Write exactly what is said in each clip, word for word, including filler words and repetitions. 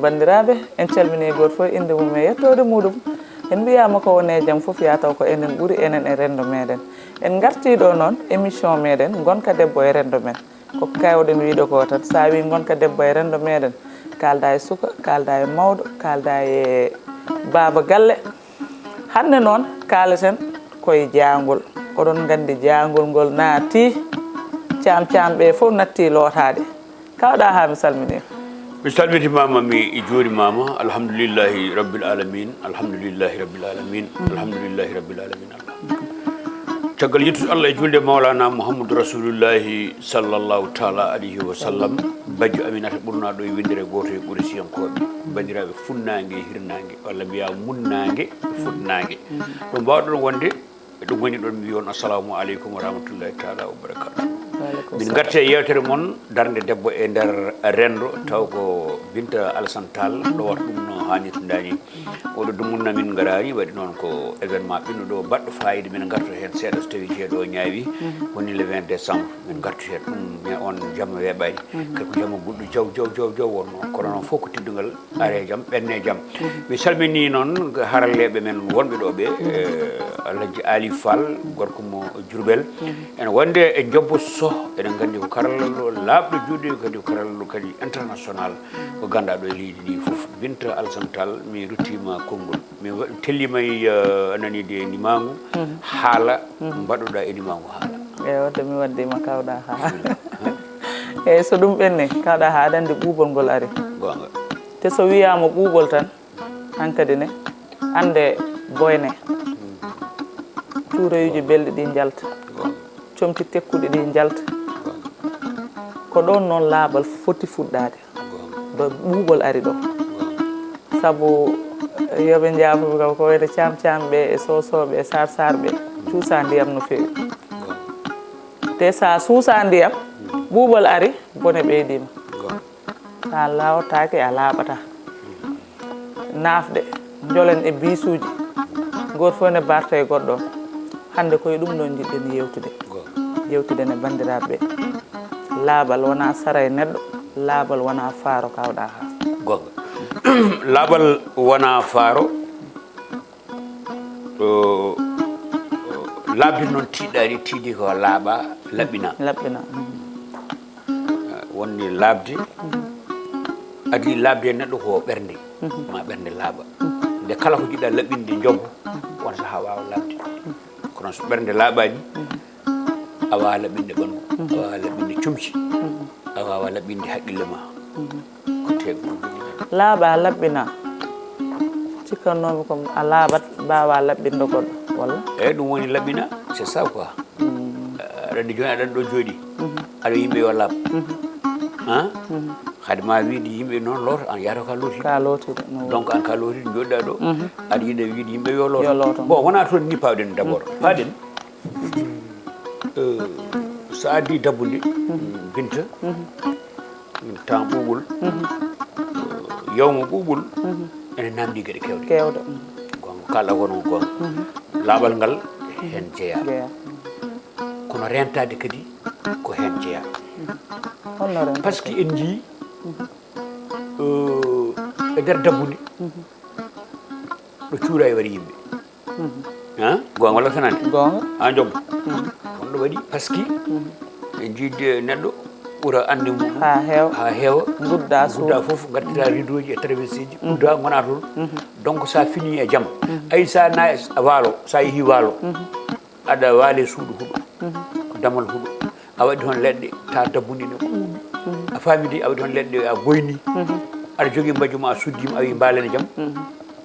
Banndiraaɓe, en calminii gooto fof e innde mum e yettoode muɗum. En mbiyaama ko woni e jam fof, yaa taw ko enen ɓuri, enen e renndo meeɗen. En ngartii ɗo noon émission meeɗen Ngonka Debbo e Renndo Men. Ko keewɗen wiyde ko tan, so a wii Ngonka Debbo e Renndo meeɗen, kaalda e suka, kaalda e mawɗo, kaalda e baaba galle. Hannde noon, kaaleten ko e jahgol. Oɗon nganndi jahgol ngol naati, caam caam ɓe fof natti lootaade. Kaw Ɗaha, mi salminiima. Mi salmitimaama, mi juurimaama. Alhamdulillahi rabbil alamin, alhamdulillahi rabbil alamin, alhamdulillahi rabbil alamin. Caggal yettude Allah e juulde Mawlana Muhammadu Rasulullahi sallallahu taala alayhi wa sallam, bajjo Aminata ɓurnaaɗo e winndere gooto e Quraysiyankooɓe, banndiraaɓe funnaange e hirnaange, walla mbiyaa munnaange e funnaange. Ɗo mbaawɗon wonde, e ɗo ngonɗon, mi wiya on assalamu aleykum wa rahmatullahi taala wa barakatuh. Min ngarti e yeewtere mon, darnde debbo e nder renndo, taw ko Binta Alassane Tall ɗowata ɗum no haanirta ndaa nii. Oɗo dumunna min ngaraani, waɗi noon ko événement ɓennuɗo baɗɗo faayiida, min ngarto heen seeɗa so tawii jeeɗo o ñaawi, woni le vingt décembre, min ngartu heen ɗum, mais on jamma weeɓaani. Kadi ko jamma gulɗo jaw, jaw, jaw, jaw wonnoo, kono noon fof ko teddungal, are jam, ɓenne jam. Mi salminii noon haralleeɓe men wonɓe ɗo ɓe, eh, Alhaji Ali Fall, gorko mo Diourbel. Ene wonde e Jobbo Soh, eɗen nganndi ko karallo laaɓɗo juuɗe, kadi ko karallo kadi international, ko ganndaɗo e leydi ndi fof. Binta Alassane Tall, mi ruttiima konngol. Mi wa- telliima e, eh, a nanii de ndimaangu, haala, mbaɗoɗa e ndimaangu haala. Eyi, wadde mi waddiima Kaw Ɗaha. Eyi, so ɗum ɓenni, Kaw Ɗaha, aɗa anndi ɓuuɓol ngol ari. Goonga. Te so wiyaama ɓuuɓol tan, hankadi ne, annde boyne. Cuurayuuji belɗi ɗi njalta. Goonga. Comci tekkuɗi ɗi njalta. Goonga. Ko ɗoon noon laaɓal foti fuɗɗaade. Goonga. Ɗo ɓuuɓol ari ɗo. Goonga. Sabu, yo ɓe njaafo kam, ko wayno caam caam ɓe e soosooɓe e saar saar ɓe, cuusa ndiyam no feewi. Goonga. Te so a suusa ndiyam, ɓuuɓol ari, bone ɓeydiima. Goonga. So a laawotaake, a laaɓataa. Naafde, njolen e biisuuji, gooto fof ne barta e goɗɗo. Hannde ko e ɗum ɗoon njiɗɗen yeewtude. Goonga. Yeewtiden e banndiraaɓe ɓe. Laaɓal wonaa sara e neɗɗo, laaɓal wonaa faaro, Kaw Ɗaha. Goonga. Laaɓal wonaa faaro. Laaɓde noon tiiɗaani, tiiɗi ko laaɓa, laɓɓina. Laɓɓina. Wonni laaɓde, adii laaɓde e neɗɗo ko ɓernde, ma ɓernde laaɓa. Nde kala ko jiɗɗa laɓɓinde, jobbo, on sahaa waawa laaɓde. Kono so ɓernde laaɓaani, a waawaa laɓɓinde ɓanndu, a waawaa laɓɓinde comci, a waawaa laɓɓinde haqqille ma. Ko teeɓi. Laaɓa, laɓɓina. Cikkannoomi ko a laaɓat, mbaawaa laɓɓinde goɗɗo, walla? Eeyi, ɗum woni laɓɓina, c'est ça quoi. Aɗa anndi jooni aɗa ɗo jooɗi. Aɗa yimɓe yo laaɓ. Hade ma wiide yimɓe noon looto, an yahata ka looti. Ka looti. Donc an ka looti jooɗiɗa ɗo. Aɗa yiɗa wiide yimɓe yo looto. Yo looto. Bon, wona toon ni pawɗen d'abord. Pawɗen. So a addi dabbude, Binta, temps ɓuuɓol, yawma ɓuuɓol, ene namdi geɗe kewɗe. Kewɗe. Goonga, kala won ko goonga. Laaɓal ngal heen jeyaa. Jeyaa. Kono rentaade kadi ko heen jeyaa. Holno rentaade? Parce que en njii, e nder dabbude, ɗo cuura e waɗi yimɓe. Goonga walla fenaande? Goonga. Haa jom. Wonɗo waɗi parce que en jiide neɗɗo ɓura annde muɗum. Haa heewa. Haa heewa. Ngudda suudu. Ngudda fof, ngartira ridoji e traverseji, udda ngona toon. Donc sa fini e jam. Ay sa na a waalo, sa yehi waalo. Aɗa waale suudu huɗo. Damal huɗo. A waɗi toon leɗɗe, ta dabbunde ne ɓuuɓi. A faami de, a waɗi toon leɗɗe, a goyni. Aɗa jogii mbajju ma, a suddii mo, a wii mbaalen e jam.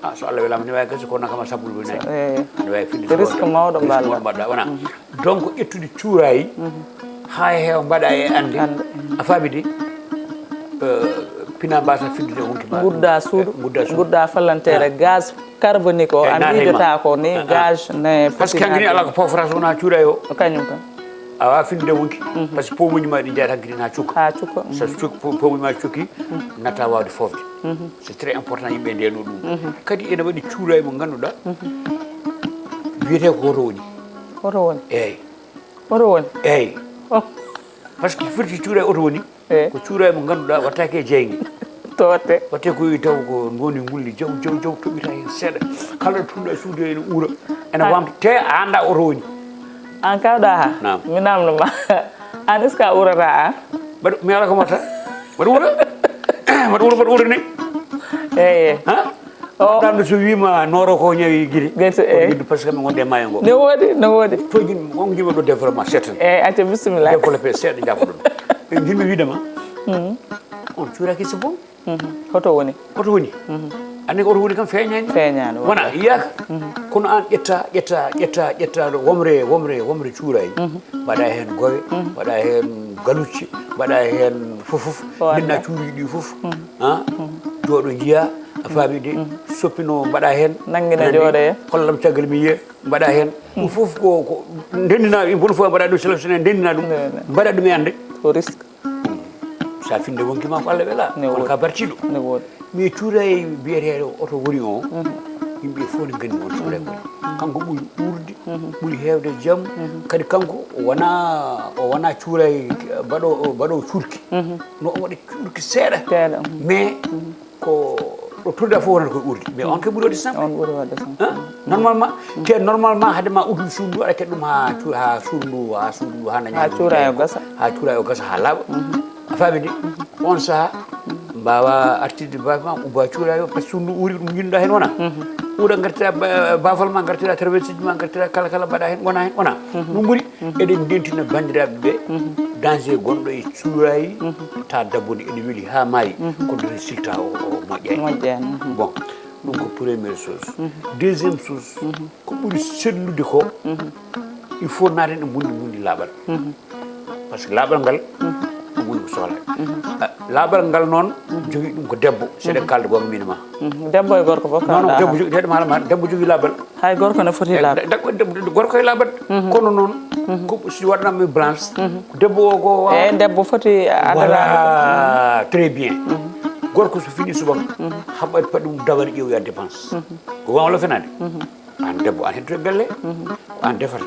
A so Allah welaama ne waawi gasi ko nakama sabbulu binayi. Ne waawi findi. Risque mawɗo mbaɗɗa. Wona. Donc ƴettude cuurayi haa heewa mbaɗa e annde. A faami de. Pina mbasa fiddude wonki ma. Ngudda suudu. Ngudda suudu. Ngudda fallantere gaz carbonique o a miijata ko ni gaz ne. Parce que hankini ala ko pofrata wona cuurayi o. Kañum tan. A wawa finde wonki. Parce que pomuji ma ɗi jeyata hankini ha cukka. Ha cukka. So cuk- po- pomuji ma cukki, natta wawde fofde. C'est très important yimɓe ndeno ɗum. Kadi ene waɗi cuurayi mo ganduɗa wiyete ko hoto woni. Hoto woni. Eyyi. Hoto woni. Eyyi. Parce que firti cuurayi oto woni. Ko cuurayi mo ganduɗa wattake e jeyge. Toote. Watte ko yi taw ko woni ngulli jaw jaw jaw, toɓɓita heen seeɗa. Kala ɗo tunɗo e suudu ene uura. Ene wamta te a annda oto woni. An kawɗa ha? Naam. Mi namno ma. An est-ce que a urata an? Mbaɗa mi ala ko mbaɗata. Mbaɗa uura. Mbaɗa uura, mbaɗa uura ni. Eyyi. Ha? Ɗamɗo so wiima nooro ko ñawi giri. Gese, Ko eh. Yidde parce que mi wonde maayo ngo. Ne woodi, ne woodi. To yimɓe on yimɓe ɗo développement seeɗa tan. Eyyi, acca bismillah. Développé seeɗa jafo ɗum. Ɓe yimɓe wiidema. On cuuraki so bon. Hoto woni? Hoto woni? Anne ko hoto woni kam feeñani. Feeñani, Wona yiyaka. Kono an ƴetta ƴetta ƴetta ƴetta ɗo womre womre womre cuurayi. Mbaɗa heen gowe, mbaɗa heen galucci, mbaɗa heen fof fof. Minna cuuruji ɗi fof. Ha? Jooɗo njiya, a faami de. Soppino mbaɗa heen. Nanngina jooɗoya. Hollam caggal mi yiya, mbaɗa heen. Ɗum fof ko ko ndenndina ɗum, boni fof mbaɗa ɗum sélectionné, ndenndina ɗum. Mbaɗa ɗum e annde. Ko risque. Sa finde wonki ma ko Allah wela, Ne kono woodi. Ka bartiɗo. Ne woodi. Mi cuuray biyeteeɗo oto woni o. Yimɓe fof ne nganndi on cuuray ko. Kanko ɓuri uurde, ɓuri heewde jam. Kadi kanko o wona o wona cuuray baɗo baɗo cuurki. No o waɗi cuurki seeɗa. Seeɗa. Mais ko ɗo turda fof wonata koye uurde. Mais on ke ɓuri waɗde sam. On ɓuri waɗde sam. Hein? Normalement te normalement hade ma uddu suudu aɗa keɗ ɗum ha cu- ha suudu ndu ha suudu ndu ha daña Ha cuura o gasa. Ha cuura o gasa ha laaɓa. A faami de? On saha mbawa artirde bafe ma ubba cuura o parce que suudu ndu uuri ɗum jiɗɗa heen wona. Uura gartira ba- bafal ma gartira traversiji ma gartira kala kala mbaɗa heen wona heen wona. Ɗum ɓuri eɗen ndentina banndiraaɓe ɓe danger gonɗo e cuurayi ta dabbude ene weli ha maayi. Ko ɗum silta o o moƴƴani. Moƴƴani. Bon, ɗum ko première chose. Deuxième chose, ko ɓuri sellude ko il faut naten e mbundi mbundi laaɓal. Parce que laaɓal ngal ɗum woni ko sohla. Laaɓal ngal noon jogii ɗum ko debbo. Seɗen kalda gonga min ma. Debbo e gorko fof Non non kawɗa. Debbo jogii debbo maalama debbo jogii laaɓal. Hay gorko ne foti laaɓ. Debbo gorko e laaɓal. Kono noon ko si waɗanama blanche. Debbo o ko E debbo foti adala. Voilà, très bien. Gorko so fini subaka haɓɓat paɗum dawal ƴeewoya dépense. Ko wawlo fenade. An debbo an heddoto belle. Ko an defata,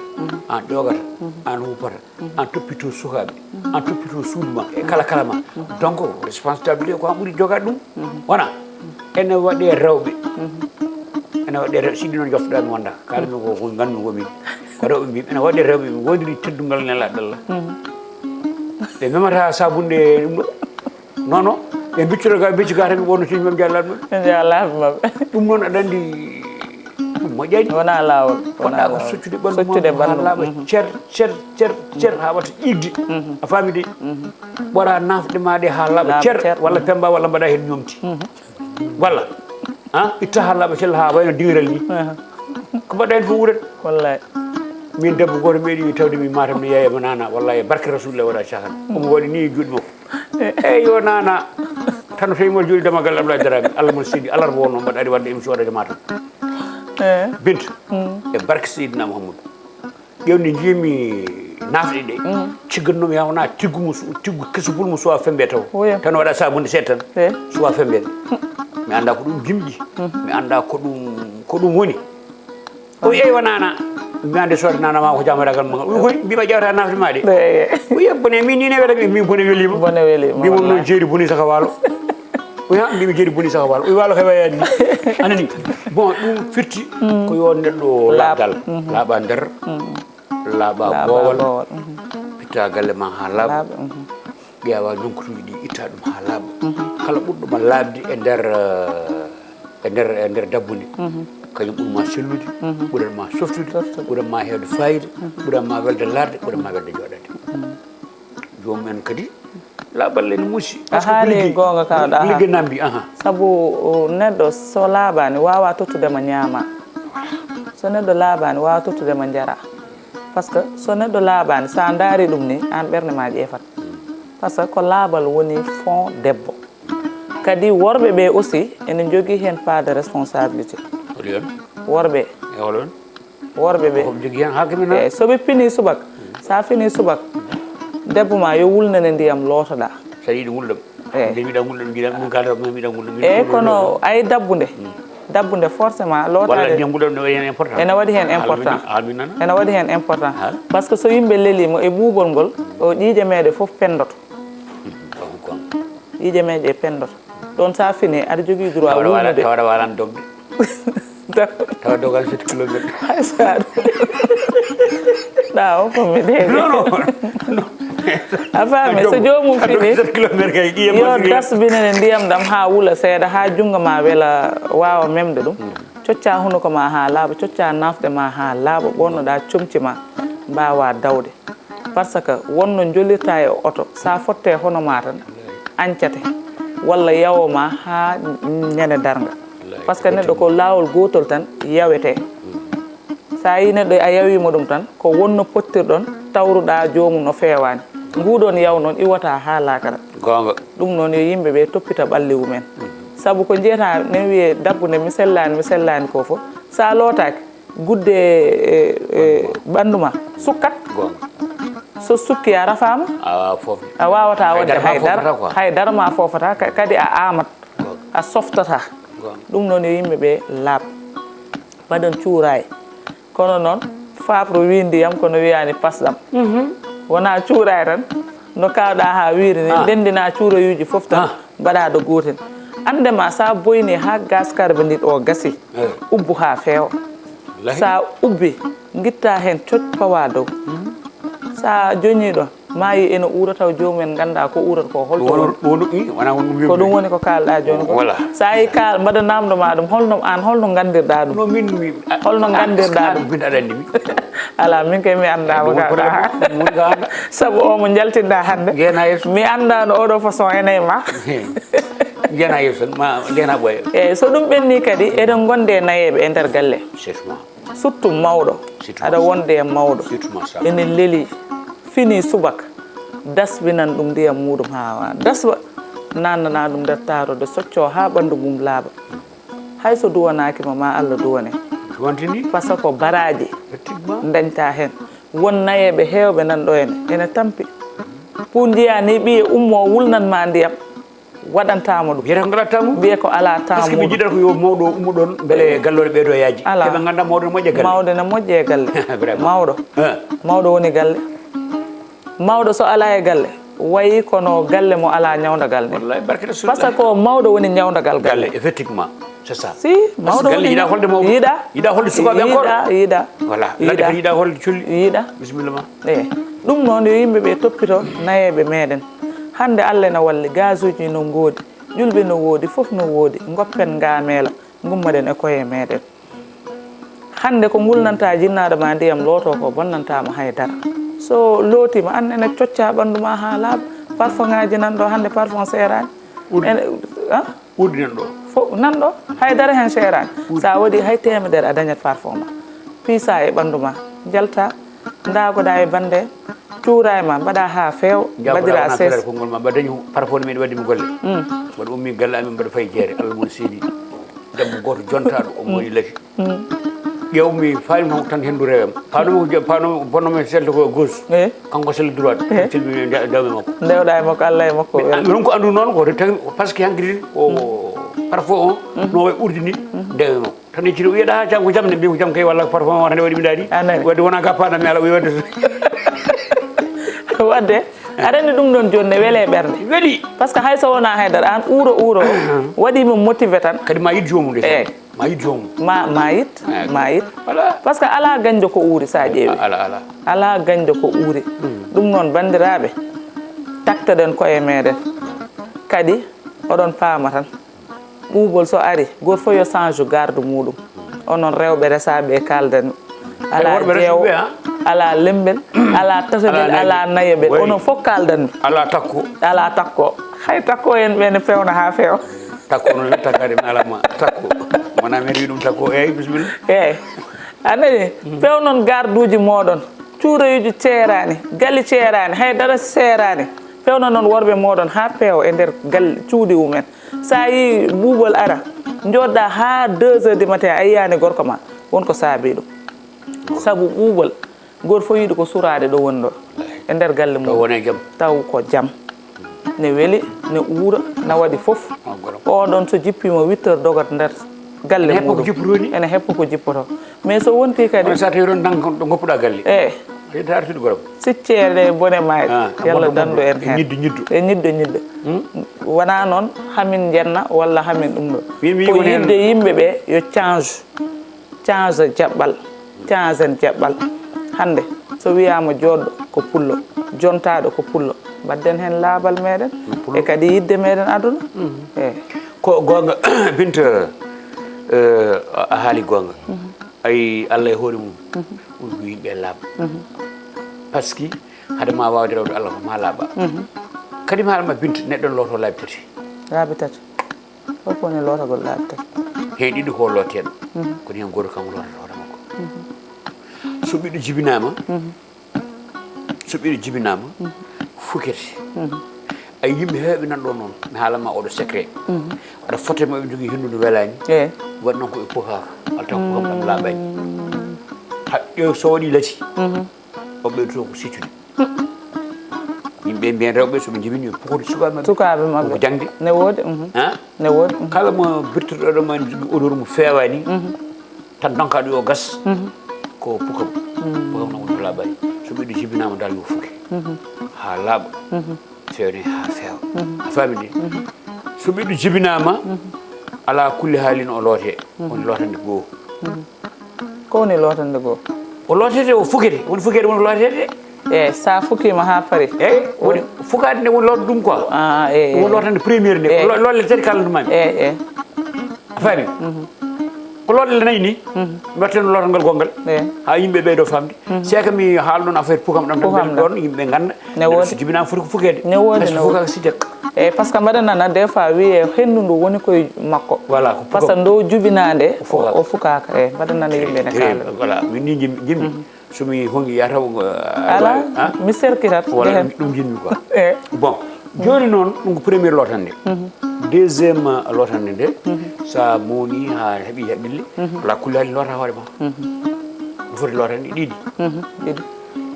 an ƴogata, an huppata, an toppito sukaɓe, an toppito suudu ma e kala kala ma. Donc responsabilité ko an ɓuri jogade ɗum. Wona ene waɗe rewɓe. Ene waɗe rewɓe siɗi noon joftoɗa mi wonda kalmi ko ko ganmi ko min. Ko rewɓe mbimi ene waɗe rewɓe mi wondiri teddungal nelaɗo Allah. Ɓe memata sabunde ɗum ɗo. Non non ɓe mbiccoro ga becci ga tan mi wonno teñi mam jallal maɓɓe. Jallal maɓɓe. Ɗum noon aɗa andi ɗum moƴƴani. Wona laawol. Poɗɗa ko soccude ɓandu ma ha laaɓa cer cer cer cer ha wata ƴigde. A faami de? Ɓora nafɗe ma ɗe ha laaɓa cer walla pemba walla mbaɗa heen ñomti. Walla ha itta ha laaɓa cer ha wayno dingiral ni. Ko mbaɗɗa heen fof wuurat. Wallahi. Min debbo goto meeɗi tawde mi matam ne yeeyama nana wallahi e barke rasulullah waɗa cahan. Omo waɗi ni e juuɗe makko. Eyyo nana tan no tawi mo jooɗi damagal Abdoulaye Dramé Allah mon seydi alarba wonno mbaɗa ari wadde émission radio matam. Binta e barke seydina mouhamadou ƴewde jiimi nafɗe ɗe. Ciggatnomi ha wona tiggu mo tiggu kesupul mo sowa fembe taw tan waɗa sabunde seeɗa tan sowa fembe. Mi anda ko ɗum jimɗi. Mi anda ko ɗum ko ɗum woni. O wi eywa nana. Mi ande sode nana ma ko jamaragal ma o wi koy mbima ƴewta nafde ma de. O wi bone min ni ne waɗa min bone welima. Bone welima Mbimo noon jeeri boni saka walo. O wi ha mbimi jeeri boni saka walo o wi walo kay wayani ni. Anani bon ɗum firti ko yo neɗɗo laaɓdal laaɓa nder laaɓa boowal. Pitta galle ma ha laaɓa. Ƴeewa ñonkotuuji ɗi itta ɗum ha laaɓa. Kala ɓurɗoma laaɓde e nder e nder e nder dabbunde. Kañum ɓurma sellude. Ɓuranma softude. Ɓuranma heewde fayida. Ɓuranma welde larde ɓuranma welde jooɗade. Joomum en kadi laaɓal ene muusi. A haali goonga kawɗa ha ligge nambi aha. Sabu neɗɗo so laaɓani wawa tottudema ñaama. So neɗɗo laaɓani wawa tottudema jara. Par ce que so neɗɗo laaɓani sa daari ɗum ni an ɓernde ma ƴeefat. Par ce que ko laaɓal woni fond debbo. Kadi worɓe ɓe aussi ene jogui hen part de responsabilité. Worɓe. Worɓe ɓe. Soɓe pini subak sa fini subak debbo ma yo wulnane ndiyam lootoɗa. Sa yiɗi wulɗam. Nde mbiɗa wulɗam mbiɗa ɗum kalata ɗum mbiɗa wulɗam. Eyyi kono ay dabbude. Dabbude forcément lootade. Ene waɗi hen important. Ene waɗi hen important. Par ce que so yimɓe lelima e ɓuuɓol ngol o ƴiiƴe meɗe foof pendoto. Ƴiiƴe meɗe pendoto. Ɗoon so a finii, aɗa jogii droit Tawa aɗa waala wulnude. Tawa aɗa waala dogde. Tawa dogal sept kilometre. Hay so a ɗa o ko mi de. Non, non. Non. A faami, so joomum fini, sept kilometre kay, ɗiye yo masiŋ. Dasbinane ndiyam ɗam haa wula seeɗa, haa junngo ma wela waawa memde ɗum. Coccaa hunuko ma haa laaɓa, coccaa naafɗe ma haa laaɓa, ɓoornoɗaa comci ma, mbaawaa dawde. Parce que wonno njolirta e oto, so a fotte hono ma tan, añcate, walla yawo ma haa ñande darnga. Parce que neɗɗo ko laawol gootol tan yawetee. So a yii neɗɗo a yawiima ɗum tan, ko wonno pottirɗon, tawruɗaa joomum no feewaani. Nguɗoon yaw noon iwata haa laakara. Goonga. Ɗum noon yo yimɓe ɓe toppita ɓalli mumen. Sabu ko njiyata ne wiyee dabbude mi sellaani, mi sellaani ko fof. So a lootaaki, gudde e, e ɓanndu ma sukkat. Goonga. So sukki a rafaama. A waawaa foofde. A waawataa Hay waɗde dara ma hay dara. Foofata quoi. Hay dara ma foofata, ka- kadi a aamat. Goonga. A softataa. Goonga. Ɗum noon yo yimɓe ɓe laaɓ. Mbaɗon cuuraay. Kono noon, faapro wii ndiyam kono wiyaani pasɗam. Wonaa cuuraay tan, no kaawɗaa haa wiiri ni, Ah. ndenndinaa cuurayuuji fof tan, Ah. mbaɗaa ɗo gootel. Annde ma, so a boyni haa gas carbonique o gasi, Eh. ubbu haa feewa. Wallaahi. So a ubbi, ngitta heen coc pawa dow. So a joñii ɗo, maayi ene uura taw joomum en nganndaa ko uurata ko holto Ɗum woni. woni ɗum woni ɗum wonaa won ɗum Ko ɗum woni ko kaalɗaa jooni ko. Voilà. So a yi kaal mbaɗa namdo ma ɗum holno aan holno nganndirɗaa ɗum? No min mi Holno nganndirɗaa ɗum? Min aɗa anndi mi. Alaa, min kay mi anndaa ko Ɗum woni kaalɗaa. Problème ɗum woni ko annda. Sabu o mo njaltinɗaa hannde. Njeena yeeso. Mi anndaano oɗo façon ene e ma. Njeena yeeso ma njeena ɓooya. Eeyi, so ɗum ɓenni kadi eɗen ngonde e nayeeɓe e nder galle. Surtout. Surtout mawɗo. Surtout Aɗa mawɗo. wonde e mawɗo. Surtout mawɗo. Ene leli fini subaka. Dasbinan ɗum ndiyam muɗum haa wa- dasba. Nannanaa ɗum nder taarode soccoo haa ɓanndu mum laaɓa. Hay so duwanaaki ma, ma Allah duwane. Wonti ni. Parce que ko baraaji Effectivement. ndañta heen. Won nayeeɓe heewɓe nan ɗo ene, ene tampi. Pour njiyaa ni ɓiye ummoo wulnan ma ndiyam, waɗantaama ɗum. Wiyata ko ngalaa tamu. Mbiye ko alaa Parce que mi taamuɗo. Jiɗata ko yo mawɗo ummo ɗoon mbele galloore ɓeeɗo yaaji. Alaa. Eɓe ngannda mawɗo ne moƴƴa galle. Mawɗo ne moƴƴe galle. Vraiment. Mawɗo. Eh. Mawɗo woni galle. Mawɗo so alaa e galle, wayi kono galle mo alaa ñawndagal ni. Wallaahi, barke Rasulullah. Parce que ko mawɗo woni ñawndagal galle. Galle, effectivement. C'est ça. Si, Parce que mawɗo galle woni yiɗa holde mawɗo. Yiɗa. Yiɗa holde sukaaɓe encore. Yiɗa, yiɗa. Voilà. Yiɗa. Ladde kadi yiɗa holde colli. Yiɗa. Bisimilla ma. Eyi. Ɗum noon yo yimɓe ɓe toppito nayeeɓe meɗen. Hannde Allah ene walli, gazuuji no ngoodi, ƴulɓe no woodi, fof no woodi. Ngoppen ngaameela, ngummoɗen e koye meɗen. Hannde ko ngulnanta jinnaaɗo ma ndiyam looto ko bonnantaama hay dara. So lootiima, aan ene coccaa ɓanndu ma haa laaɓa. Parfumaaji nan ɗo hannde, parfum seeraani. Ene, ah? Uddi nan ɗo. Fof nan ɗo, hay dara heen seeraani. So a waɗi hay teemedere a dañat parfum ma. Piisa e ɓanndu ma, njalta, ndaagoɗaa e bannde, cuuraay ma, mbaɗaa haa feewa, mbaɗiraa sees. Konngol ma, mbaɗa dañi parfum no miɗo waɗde mi golle. Mbaɗa ummi galle amin, mbaɗa fayi jeere, Allah mo seedi. Debbo gooto jontaaɗo, omo woni lafi. Ƴeewmi faami tan henndu rewem. Paanoomi ko je-, paanoomi, bonnoomi selto ko gauche. Eyi. Kanko selto droite. Eyi. Selmi nde-, ndewmi makko. Ndewɗaa e makko, Allah e makko. Mi, ah, miɗum ko anndu noon ko tan, parce que hankkadi o parfum o, no wayi urdini, ndewmi makko. Tan e ciro wiyeɗa, "Ah, jam ko jam ne?" Mbi ko jam kay, walla ko parfum o tan waɗi mi daari. A nani. Wadde wona ka paanami ala, o wadde. Wadde, aɗa anndi ɗum ɗoon jooni ne wele ɓernde. Weli. Parce que hay so wonaa hay dara, aan uuro, uuro, waɗi mo motivé tan. Kadi ma yiɗ joomum de. Eyi. Ma yiɗ joomum. Ma, ma yiɗ, ma yiɗ. Voilà. Parce que alaa gañjo ko uuri so a ƴeewi. Alaa, alaa. Alaa gañjo ko uuri. Ɗum noon, banndiraaɓe, taktoɗen koye meɗen. Kadi, oɗon paama tan. Ɓuuɓol so ari, gooto fof yo change garde muɗum. Onon rewɓe resaaɓe e kaaldan. Alaa jeewo, alaa lembel, alaa tasobel, alaa nayobel. Onon fof kaaldan. Alaa takko. Alaa takko. Hay takko en ɓe ne pewna haa feewa. Takko noon, takkaade mi alama takko. Wona mi wi ɗum takko, eeyi, bisimilla. Eeyi. A nani? Pewnon garduuji mooɗon. Cuurayuuji ceeraani, gali ceeraani, hay dara seeraani. Pewnonon worɓe mooɗon haa peewa e nder gal cuuɗi mumen. So a yii ɓuuɓol ara, njooɗɗaa haa deux heures du matin a yiyaani gorko ma, won ko saabii ɗum. Sabu ɓuuɓol, gooto fof yiɗi ko suraade ɗo woni ɗo, e nder galle mum. Taw wona e jam. Taw ko jam. Ne weli, ne uura, na waɗi fof. Oɗon so jippiima huit heures dogat nder galle muɗum. Ene heppa ko jippoto ni? Ene heppa ko jippoto. Mais so wonti kadi. Kono so a tawi toon tan ko ɗo ngoppuɗaa galle. Eeyi. Ɓe taartude gorko. Sicceele e bone maaje. Ah, yalla dandu en heen. Ñiddu, ñiddu. E ñiddu, ñiddu. Wonaa noon hamin njenna walla hamin ɗum ɗo. Ko yiɗde yimɓe ɓe yo change. Change jaɓɓal. Change en jaɓɓal. Hannde so wiyaama jooɗɗo ko pullo, jontaaɗo ko pullo, mbaɗden heen laaɓal meeɗen. E kadi yiɗde meeɗen aduna. Eey. Ko goonga, Binta, eh, a haali goonga. Ay, Allah e hoore mum, on ko yimɓe laaɓa. Parce que hade ma waawde rewde Allah ko ma laaɓa. Kadi mi haalma Binta, neɗɗo ne looto laabi tati. Laabi tati. Holko woni lootagol laabi tati? Heen ɗiɗi ko looteeɗo. Kono heen gooto kam lootata hoore makko. So ɓiɗɗo jibinaama, so ɓiɗɗo jibinaama, fukete. Ay, yimɓe heewɓe nan ɗo noon, mi haalanma oɗo secret. Aɗa fota maɓe jogii henndu ndu welaani. Eey. Waɗi noon ko ɓe pukaaka. Alta ko kam ɗam laaɓaani. Haɗɗo so waɗi lati. O ɓeydoto ko siccude. Yimɓe mbiyen rewɓe so ɓe jibini yo pukoto sukaaɓe maɓɓe. Sukaaɓe maɓɓe. Ko jaŋde. Ne woodi. Ha? Ne woodi. Kala mo birtotoɗo ma ne jogii odeur mo feewaani. Tan donka ɗum o gas. Ko pukam. Pukam na woni ko laaɓaani. So ɓiɗɗo jibinaama dal yo fuke. Haa laaɓa. Feewne haa feewa. A faami de? So ɓiɗɗo jibinaama, alaa kulli haalin o lootee. Woni lootande goo. Ko woni lootande goo? O lootete o fukete. Woni fukete woni lootete. Eey, so a fukiima haa pari. Eey, woni fukaade nde woni lootde ɗum quoi. Ah, eey, eey. Woni lootande première nde. Eey. Lo-, lolle tati kalantuma mi. Eey, eey. A faami? Ko lolle nayi ni. Mbaɗten lootal ngal gonngal. Eey. Haa yimɓe ɓeydo famde. C'est que mi haal noon affaire pukam ɗam ɗam ɗon yimɓe ngannda. Ne woodi. So jibinaama foti ko fukeede. Ne woodi, ne woodi. Fukaaka si jakka. Eey, parce que mbaɗa nana des fois wiyee henndu ndu woni koye makko. Voilà, ko pukam. Parce que ndo jubinaande o fukaaka. O fukaaka. Eey, mbaɗa nana yimɓe ne kaala. Voilà, min ni jimmi, jimmi. So mi hongi yata ko, uh, ala, mi serkirat. Voilà, ɗum jinmi quoi. Eey. Bon, jooni noon ɗum ko premier lootande. Deuxième, uh, lootande nde, so a mawni haa heɓi haqqille, ala kulli haali loota hoore ma. Ɗum foti lootande ɗiɗi. Ɗiɗi.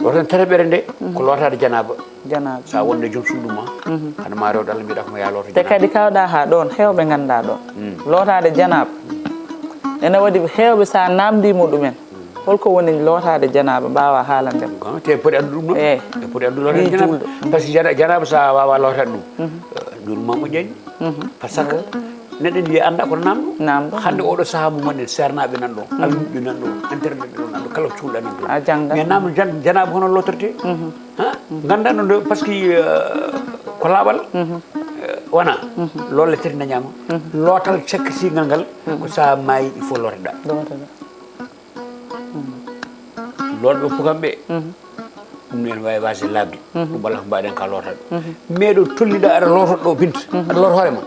Lootande tataɓere nde, ko lootaade janaaba. Janaaba. So a wonde joom suudu ma, hade ma rewde Allah mbiɗa ko ma yaa looto janaaba. Te kadi kawɗa haa ɗoon, heewɓe ngannda ɗoon. Lootaade janaaba. Ene waɗi heewɓe so a naamndiima ɗumen. Holko woni lootaade janaaba, mbaawa haalande ma? Ko te poti anndu ɗum noon. Eey. Te poti anndu lootaade janaaba. Parce que jana-, janaaba so a waawa lootaade ɗum, eh, juulma moƴƴaani. Parce que neɗɗo ne wiya annda kono naamɗo. Naamɗo. Hannde oɗo sahaa mo gonɗen, seernaaɓe nan ɗo, almuɓɓe nan ɗo, internet ɗo nan ɗo, kala ko cuuɗa nan ɗo. A janngat. Mais naamɗo jan-, janaaba hono lootorte? Ha? Ngannda no nde, parce que, eh, ko laaɓal, eh, wona. Lolle tati dañaama. Lootal cakkitingal ngal, ko so a maayi, il faut lootoɗaa. Lootoɗaa. Lootɓe pukam ɓe, ɗum ne en waawi waasde laaɓde. Ɗum walla ko mbaɗen ka lootaaɗo. Mais ɗo tolniɗa aɗa lootoɗo ɗo Binta, aɗa loota hoore ma.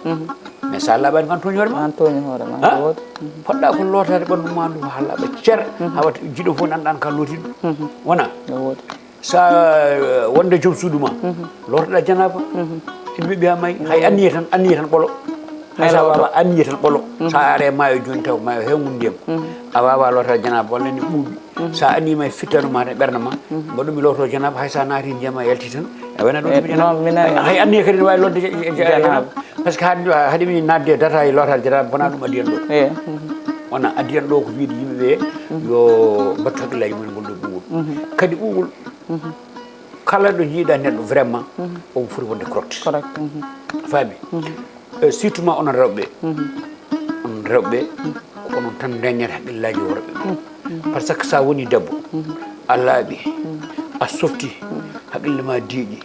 Mais so a laaɓaani ko an tooñi hoore ma. An tooñi hoore ma, ha? Woodi. Poɗɗa ko lootaade ɓanndu ma ndu haa laaɓa cer. Haa wata jiɗo fof nanɗa an ka lootiɗo. Wona? No woodi. So a, eh, wonde joom suudu ma, lootoɗa janaaba. Ina ɓiɓɓe haa maayi, hay anniye tan, anniye tan ɓolo. Hay so a waawa anniye tan ɓolo. So a are maayo jooni taw maayo heewngu ndiyam. A waawa loota janaaba walla ni ɓuuɓi. So a anniyii ma e fittano ma e ɓernde ma, mbaɗu mi looto janaaba hay so a naati ndiyam a yalti tan. A wona ɗum. Eh, janaaba. Non, mi nani. Hay anniye kadi ne waawi lootde je-, je-, je-, janaaba. Parce que haade, haade mi naatde data e lootaade janaaba, wona ɗum addi en ɗo. Eh. Wona addi en ɗo ko wiide yimɓe ɓe yo mbattu hakkillaaji mumen ngol ɗo ɓuuɓol. Kadi ɓuuɓol, kala ɗo jiiɗa neɗɗo vraiment, omo foti wonde correct. Correct. Faami? Eh, surtout ma onon rewɓe. Onon rewɓe, ko onon tan dañata hakkillaaji worɓe ɓe. Parce que sa woni debbo, a laaɓi, a softi, hakkille ma deeƴi,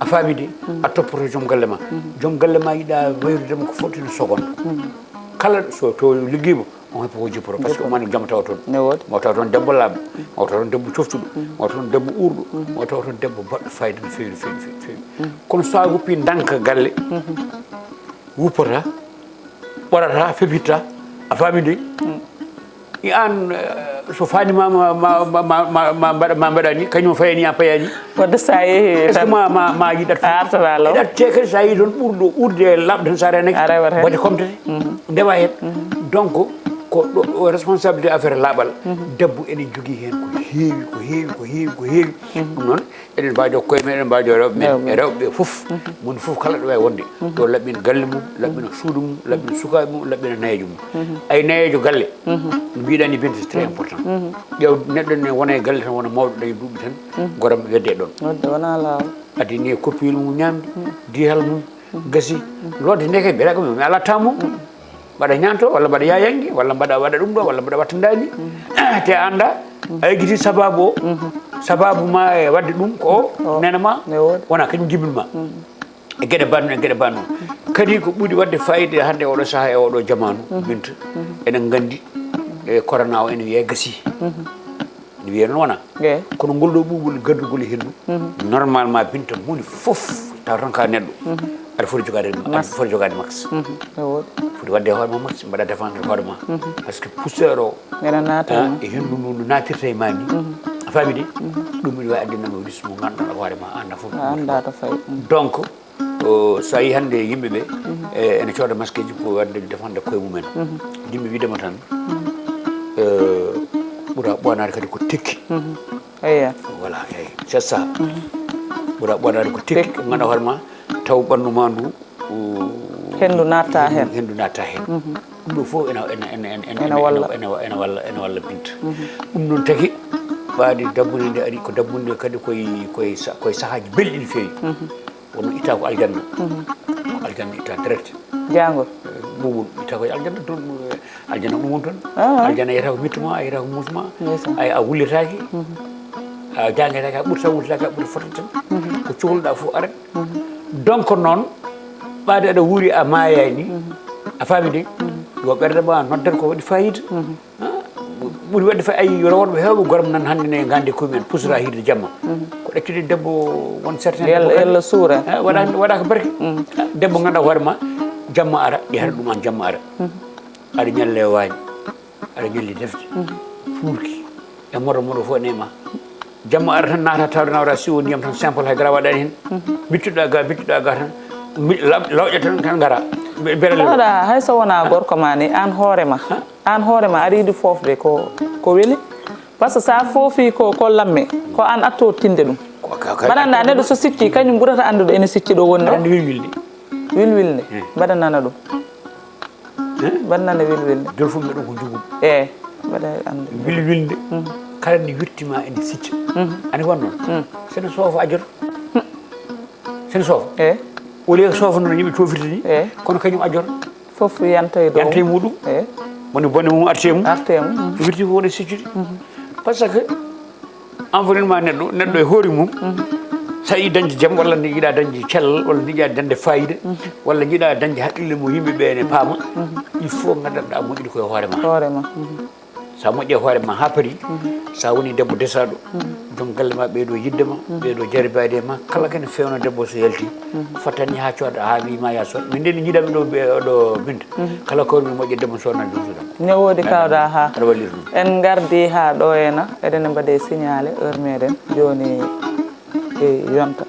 a faami de, a toppoto joom galle ma. Joom galle ma yiɗa wayrude mo ko foti no seconde. Kala so to liggiima, on heɓa ko jipporo, parce que on mani jom tawa toon. Ne woodi. Mo tawa toon debbo laaɓɗo, mo tawa toon debbo coftuɗo, mo tawa toon debbo uurɗo, mo tawa toon debbo baɗɗo fayida no feewi, no feewi, no feewi, no feewi. Kono so a woppi ndanka galle, wuppata, ɓorata, febitta, a faami de? I an, eh, so faani ma, ma, ma mbaɗa, ma mbaɗa ni, kañum fayani, a payani. Wadde sa yeehi. Est-ce que ma, ma, ma yiɗat fof? A artata law. Yiɗat te kadi sa yeehi toon ɓurɗo urde e laaɓde tan sa renaki. A rewata heen. Waɗde comtete. Ndewa heen. Donc, Ko ɗo, ɗo responsabilité affaire laaɓal, debbo ene jogii heen ko heewi, ko heewi, ko heewi, ko heewi. Ɗum noon, eɗen mbaajo koye men, eɗen mbaajo rewɓe men, e rewɓe ɓe fof. Moni fof kala ɗo wawi wonde, ɗo laɓɓina galle mum, laɓɓina suudu mum, laɓɓina sukaaɓe mum, laɓɓina nayeejo mum. Ay nayeejo galle, no mbiɗa ni, Binta, c'est très important. Ƴeew neɗɗo ne wona e galle tan, wona mawɗo, dañi duuɓi tan, goram wedde ɗon. Wadde wona laawol. Addi ni e koppiyel mum ñaamde, dihal mum, gasi, lodde ndeke, mbiɗa ko mi ala tammo. Mbaɗa ñaanto, walla mbaɗa yayange, walla mbaɗa waɗa ɗum ɗo, walla mbaɗa wattandani. Te a annda, a eggiti sababu o, sababu ma e waɗde ɗum ko o, nena ma, wona kañum jibinma. E geɗe banno, e geɗe banno. Kadi ko ɓuri waɗde fayida hannde oɗo saha e oɗo jamanu, Binta, eɗen nganndi, e corona o ene wiye gasi. Ene wiye noon wona. Kono ngol ɗo ɓuuɓol gaddugol e hendu, normalement, Binta, moni fof taw tan ka neɗɗo, aɗa foti jogaade, aɗa foti jogaade max. Foti waɗde e hoore ma max, mbaɗa défendre hoore ma. Parce que poussière o, ene naata e hendu ndu, ndu naatirta e ma ni. A faami de? Ɗum ene wawi addinama risque mo ngannduɗaa hoore ma, a annda fof. A annda to fayi. Donc, o, so a yi hannde yimɓe ɓe, e, ene cooda masque ji pour waɗde défendre koye mumen. Yimɓe wiidema tan, e, ɓura ɓonaade kadi ko tekki. Eya. Voilà, eyi, c'est ça. Ɓura ɓonaade ko tekki, ko ngannduɗaa hoore ma, taw ɓanndu ma ndu, o, hendu natta hen. Hendu natta hen. Ɗum ɗo fof ene, ene, ene, ene, ene, ene walla, ene, ene walla, ene walla Binta. Ɗum noon tagi, ɓaade dabbunde nde ari, ko dabbunde kadi koye, koye sa-, koye sahaaji belɗi no feewi. Wonno itta ko aljanna. Ko aljanna itta direct. Jangol. Eh, ɓuuɓol itta ko e aljanna, toon, eh, aljanna ɗum woni toon. Ah. Aljanna yiyata ko mittu ma, a yiyata ko muus ma. Ndeysaan. Ay, a wullitaaki. A jangetaaki, a ɓurta wullitaaki, a ɓurta fotde tan. Ko cohluɗa fof arat. Donc noon, ɓaade aɗa wuuri a maayaani. A faami de? Yo ɓernde ma noddat ko waɗi fayida. Ah, ɓuri waɗde fay ay reworɓe heewɓe goram nan hannde ne gandi ko men pusra hirde jamma. Ko ɗaccude debbo won certain yalla, debbo yalla suura. Ah, waɗa, waɗa ko barke. Ah, debbo ngannduɗaa hoore ma, jamma ara, ɗi hara ɗum an jamma ara. Aɗa ñalle waañ, aɗa ñalli defte, fuurki, e moto moto fof ne ma. Jamma ara tan naata tawde nawra siwo ndiyam tan simple hay gara waɗani hen. Bittuɗa ga, bittuɗa ga tan. Mi-, law-, lawƴa tan, tan gara. Be-, berele. Tawɗa hay so wona gorko ma ni, an hoore ma. An hoore ma, aɗa yiɗi foofde ko, ko weli. Par ce que sa foofi ko, ko lamme, ko an atto tinde ɗum. Ko ka-, ka-, mbaɗanɗa neɗɗo so sicci, kañum ɓurata anndude ene sicci ɗo woni ɗo. Aɗa anndi wilwilde. Wilwilde. Eh. Mbaɗanana ɗum. Eh? Mbaɗanana wilwilde. Jol fof mbiɗa ko jogum. Eh, mbaɗa annde. Wilwilde. Kala nde wirtima ene sicca. Ani wonno. Sene soofa ajjoto. Sene soofa. Eh. Au lieu soofa noon yimɓe tofirta ni. Eh. Kono kañum ajjoto. Fof yanta e dow. Yanta e muɗum. Eh. Woni bone mum, arte mum. Arte mum. Wirti ko woni siccude. Par ce que environnement neɗɗo, neɗɗo e hoore mum, so a yiɗi dañde jam, walla nde yiɗa dañde cellal, walla nde yiɗa dañde fayida, walla jiɗa dañde haqqille mo yimɓe ɓe ne paama, il faut nganndanɗa moƴƴude koye hoore ma. Hoore ma. Sa moƴƴi e hoore ma ha paari, sa woni debbo desaɗo, joom galle ma ɓeydo yidde ma, ɓeydo jaribade e ma, kala kene fewno debbo so yalti, fottani ha cooda, ha wi ma ya sood. Min de no jiɗami ɗo, ɓe-, ɗo Binta. Kala ko mi moƴƴi debbo soodani ɗum soodani. Ne woodi kawɗa ha. Aɗa walliri ɗum. En ngardi ha ɗo ena, eɗen mbaɗe signalé heure meɗen, joni e yonta.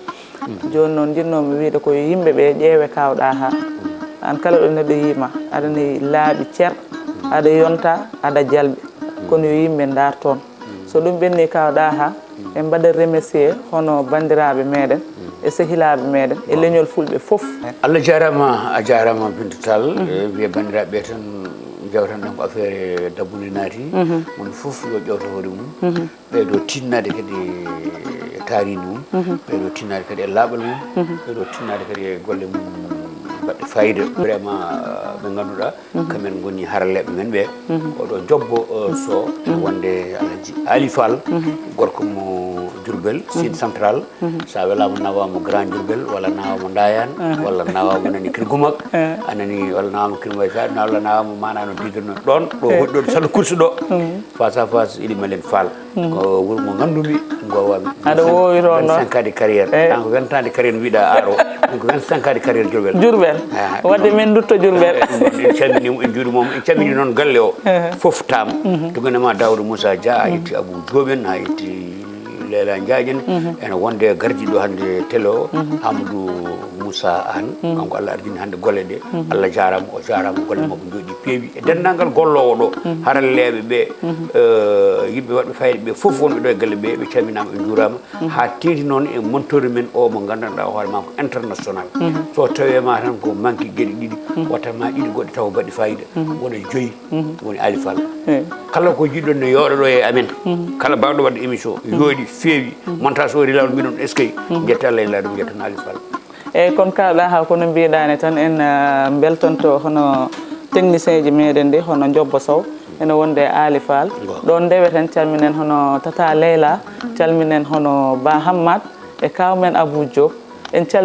Joni noon, jinnoomi wiide ko yo yimɓe ɓe ƴeewe kawɗa ha. An kala ɗo neɗɗo yima, aɗa ni laaɓi cer, aɗa yonta, aɗa jalɓi. Kono yo yimɓe ndar toon. So ɗum ɓenni kawɗa ha, en mbaɗa remercier hono banndiraaɓe meɗen, e sehilaaɓe meɗen, e leñol fulɓe fof. Allah jarama, a jarama Binta Tall. Eh, wiye banndiraaɓe ɓe tan, jawtan ɗen ko affaire dabbunde naati. Mon fof yo ƴewto hoore mum. Ɓeydo tinnaade kadi e taariindi mum, ɓeydo tinnaade kadi e laaɓal mum, ɓeydo tinnaade kadi e golle mum baɗɗe fayida. Vraiment, ɓe ngannduɗaa, kamen ngoni haralleeɓe men ɓe. Oɗo jobbo, eh, so, ene wonde Alhaji Ali Fall, gorko mo Diourbel, Sine Central. Sa welama nawama Grand Diourbel, walla nawama Ndayan, walla nawama nani Kirgumak, a nani, walla nawama Kirgumak, walla nawama mana no didirno ɗon, ɗo hoɗɗo Sall Kursu ɗo. Face à face, Ili Malen Fall. Ko wuro mo ngandumi, ngo wa-, aɗa wowi toon ɗo. Vingt-cinq ans de carrière. Eh. An ko vingt ans de carrière mbiɗa aro. Ɗum ko vingt-cinq ans de carrière Diourbel. Diourbel. Ah, wadde min dutto Diourbel. Eh, en calmini mo, en juurima mo, en calmini noon galle o. Eh. Fof tam. Tugane ma Daouda Moussa Dia, a yetti Abou Diop en, a yetti Leela Ndiaye en. Ene wonde gardiɗo hannde télé o, Amadou Moussa. Sa an kanko Allah ardini hannde golle ɗe. Allah jarama, o jarama, golle makko jooɗi peewi e denndangal golloowo ɗo, haralleeɓe ɓe, eh, yimɓe waɗɓe fayde ɓe fof wonɓe ɗo e galle ɓe, ɓe calminama, ɓe juurama. Ha teeŋti noon e montori men o mo nganndanɗaa hoore ma ko international. So tawi ma tan ko manque geɗe ɗiɗi, watta ma ɗiɗi goɗɗe taw mbaɗi fayida, wona joyi woni Aly Fall. Kala ko jiɗɗon ne yooɗa ɗo e amen. Kala bawɗo waɗde émission yooɗi, feewi, montage o rilawol mbiɗon eskey. Jetta Allah en laaɗum, jetton Aly Fall. Eyyi, kono kaɗa ha kono mbiɗani tan en, ah, beltanto hono technicien ji meɗen ɗi hono Jobbo Sow, ene wonde e Aly Fall. Ɗon ndeweten, calminen hono Tata Leyla, calminen hono Ba Hammad e kawmen Abou Diop. En calmini